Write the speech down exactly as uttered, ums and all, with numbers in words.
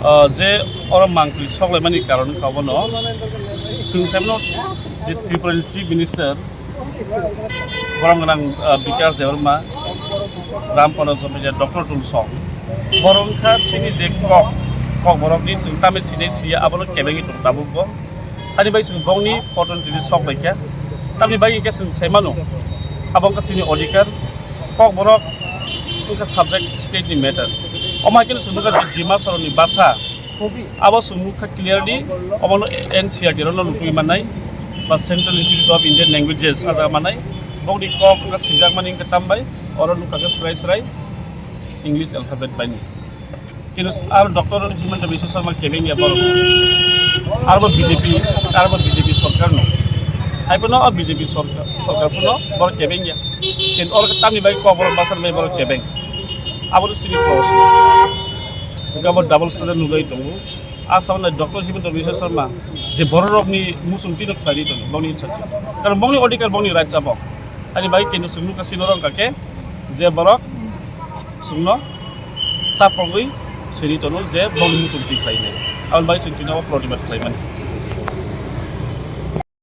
Ah, je oro mangpili soklaimani karon wngkha obono chwng saimano je Tripura ni Chief Minister borom gwnang, ah, Bikash Debbarma, Ram Pala Jamija, Doctor Tulsong, borok wngkha chini je kok, kok borokni chwng tamni sinai siya abono kebengwi tong tabukbo. Ani bai chwng bongni photo ni tini sok laikha. Tamni bai hwnkhe chwng saimano abo wngkha chini odhikar. Kok borok wngkha subject state ni matter. Omo hai kheno chwng nukha je Dima Soroni basa abo chwng nukha clearly, obono N C E R T rono lutui mannai ba Central Institute of Indian Languages ah jaga mannai. Bongni kok wngkha swijakmani wngkha tambai, oro nukha khe srai srai English alphabet baino. Kintu ar Doctor Himanta Biswa Sarma kebengya borok. Arbo B J P, arbo B J P sorkar no. Hai pono o B J P sorkar, sorkar pono borok kebengya. Kintu oro tamni bai kok borok basa bai borok kebeng. Abo to sini cross. Gabo double standard nugwi tongo. Asam na Doctor Himanta Biswa Sarma je borok rokni muchung tino khlai tongo, bongni hinsa. Karon bongni odhikar, bongni right abo. Ani bai kintu sunu kasi norok kake je borok sungno chapogwi siri tono je bongni muchung twi khlainai. Aboni bai chwng tino protibad khlaimani.